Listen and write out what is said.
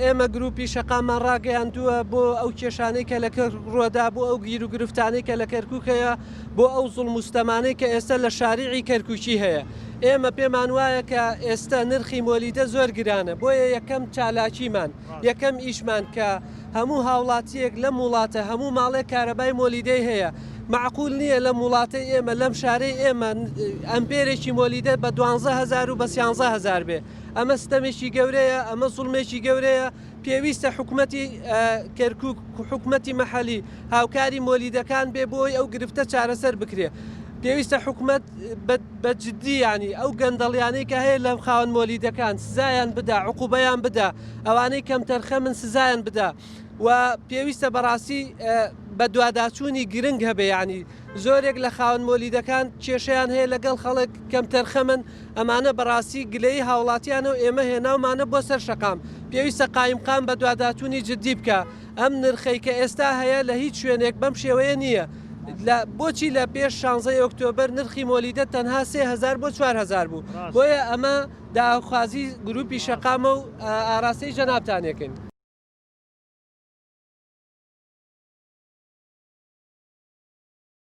ئێمە گروپی شەقاممان ڕاگەیاندووە بۆ ئەو کێشانەی کە لە کەرکوک ڕووەدا، بۆ ئەو گیروگرفتانەی کە لە کەرکوک هەیە، بۆ ئەو زوڵم و ستەمانەی کە ئێستا لە شاریعی کەرکوکی هەیە. ئێمە پێمان وایە کە ئێستا نرخی مۆلیدە زۆر گرانە، بۆیە یەکەم چالاکیمان، یەکەم ئیشمان کە هەموو هاوڵاتییەک لەم وڵاتە، هەموو ماڵێک کارەبای مۆلیدەی هەیە، مەعقول نییە لەم وڵاتەی ئێمە، لەم شارەی ئێمە ئەمپێرێکی مۆلیدە بە دوانزە هەزار و بە سیانزە هەزار بێ. ئەمە ستەمێکی گەورەیە، ئەمە زوڵمێکی گەورەیە، پێویستە حکومەتی کەرکوک حکومەتی مەحەلی هاوکاری مۆلیدەکان بێ بۆی ئەو گرفتە چارەسەر بکرێ. پێویستە حکومەت بە جدی ینی ئەو گەندەڵیانەی کە هەیە لە خاوەن مۆلیدەکان سزایان بدا، عقوبەیان بدا، ئەوانەی کەمتەرخەمن سزایان بدا و پێویستە بەڕاستی بەدواداچوونی گرنگ هەبێ ینی زۆرێک لە خاوەن مۆلیدەکان کێشەیان هەیە لەگەڵ خەڵک کەمتەرخەمن، ئەمانە بەڕاستی گلەیی هاوڵاتیانە و ئێمە هێناومانە بۆ سەر شەقام، پێویستە قایمقام بەدواداچوونی جدی بکا، ئەم نرخەی کە ئێستا هەیە لە هیچ شوێنێک بەم شێوەیە نییە، لە بۆچی لە پێش شانزەی ئۆکتۆبەر نرخی مۆلیدە تەنها 3000 بۆ 4000 بوو، بۆیە ئەمە داخوازی گروپی شەقامە و ئاراستەی جەنابتانێکن.